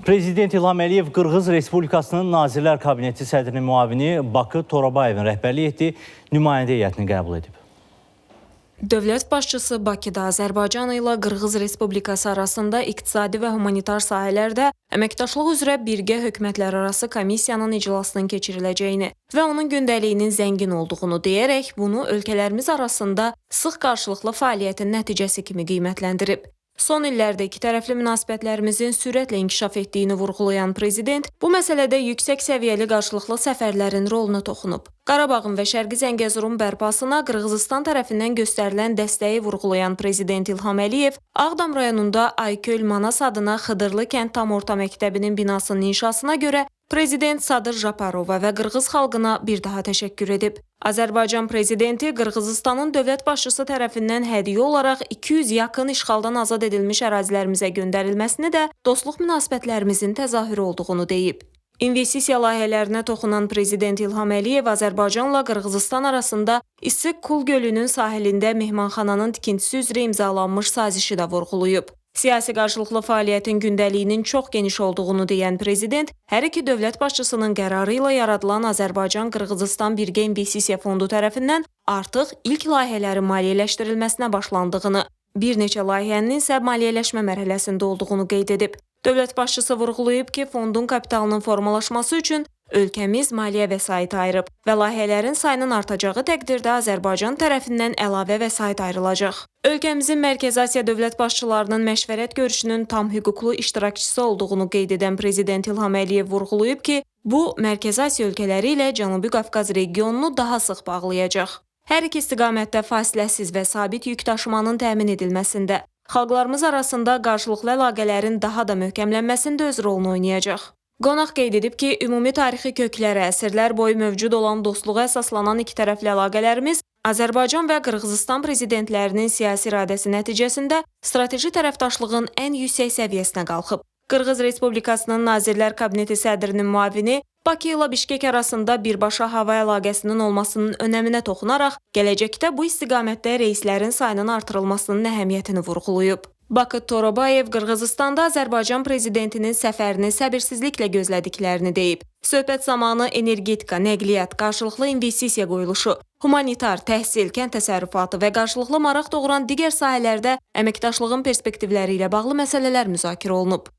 Prezident İlham Əliyev Qırğız Respublikasının Nazirlər Kabineti sədrinin müavini Bakı Torabayevin rəhbərlik etdiyi nümayəndə heyətini qəbul edib. Dövlət başçısı Bakıda Azərbaycan ilə Qırğız Respublikası arasında iqtisadi və humanitar sahələrdə əməkdaşlıq üzrə birgə hökumətlərarası komissiyanın iclasının keçiriləcəyini və onun gündəliyinin zəngin olduğunu deyərək bunu ölkələrimiz arasında sıx qarşılıqlı fəaliyyətin nəticəsi kimi qiymətləndirib. Son illərdə ikitərəfli münasibətlərimizin sürətlə inkişaf etdiyini vurğulayan prezident bu məsələdə yüksək səviyyəli qarşılıqlı səfərlərin roluna toxunub. Qarabağın və Şərqi Zəngəzurun bərpasına Qırğızıstan tərəfindən göstərilən dəstəyi vurğulayan prezident İlham Əliyev Ağdam rayonunda Ayköl Manas adına Xıdırlı kənd tam orta məktəbinin binasının inşasına görə Prezident Sadır Japarova və Qırğız xalqına bir daha təşəkkür edib. Azərbaycan prezidenti Qırğızıstanın dövlət başçısı tərəfindən hədiyyə olaraq 200 yaxın işğaldan azad edilmiş ərazilərimizə göndərilməsini də dostluq münasibətlərimizin təzahürü olduğunu deyib. İnvestisiya layihələrinə toxunan prezident İlham Əliyev Azərbaycanla Qırğızıstan arasında İssik-Kul gölünün sahilində mehmanxananın tikintisi üzrə imzalanmış sazişi də vurğulayıb. Siyasi qarşılıqlı fəaliyyətin gündəliyinin çox geniş olduğunu deyən prezident, hər iki dövlət başçısının qərarı ilə yaradılan Azərbaycan-Qırğızıstan Birgə İnvestisiya Fondu tərəfindən artıq ilk layihələrin maliyyələşdirilməsinə başlandığını, bir neçə layihənin isə maliyyələşmə mərhələsində olduğunu qeyd edib. Dövlət başçısı vurğulayıb ki, fondun kapitalının formalaşması üçün ölkəmiz maliyyə vəsaiti ayırıb və layihələrin sayının artacağı təqdirdə Azərbaycan tərəfindən əlavə vəsait ayrılacaq. Ölkəmizin Mərkəzi Asiya dövlət başçılarının məşvərət görüşünün tam hüquqlu iştirakçısı olduğunu qeyd edən prezident İlham Əliyev vurğulayıb ki, bu Mərkəzi Asiya ölkələri ilə Cənubi Qafqaz regionunu daha sıx bağlayacaq. Hər iki istiqamətdə fasiləsiz və sabit yük daşımanın təmin edilməsində, xalqlarımız arasında qarşılıqlı əlaqələrin daha da möhkəmlənməsində öz rolunu oynayacaq. Qonaq qeyd edib ki, ümumi tarixi köklərə, əsrlər boyu mövcud olan dostluğa əsaslanan ikitərəfli əlaqələrimiz Azərbaycan və Qırğızıstan prezidentlərinin siyasi iradəsi nəticəsində strateji tərəfdaşlığın ən yüksək səviyyəsinə qalxıb. Qırğız Respublikasının Nazirlər Kabineti sədrinin müavini Bakı ilə Bişkek arasında birbaşa hava əlaqəsinin olmasının önəminə toxunaraq gələcəkdə bu istiqamətdə reyslərin sayının artırılmasının əhəmiyyətini vurğulayıb. Bakı Torobayev Qırğızıstanda Azərbaycan prezidentinin səfərini səbirsizliklə gözlədiklərini deyib. Söhbət zamanı energetika, nəqliyyat, qarşılıqlı investisiya qoyuluşu, humanitar, təhsil, kənd təsərrüfatı və qarşılıqlı maraq doğuran digər sahələrdə əməkdaşlığın perspektivləri ilə bağlı məsələlər müzakirə olunub.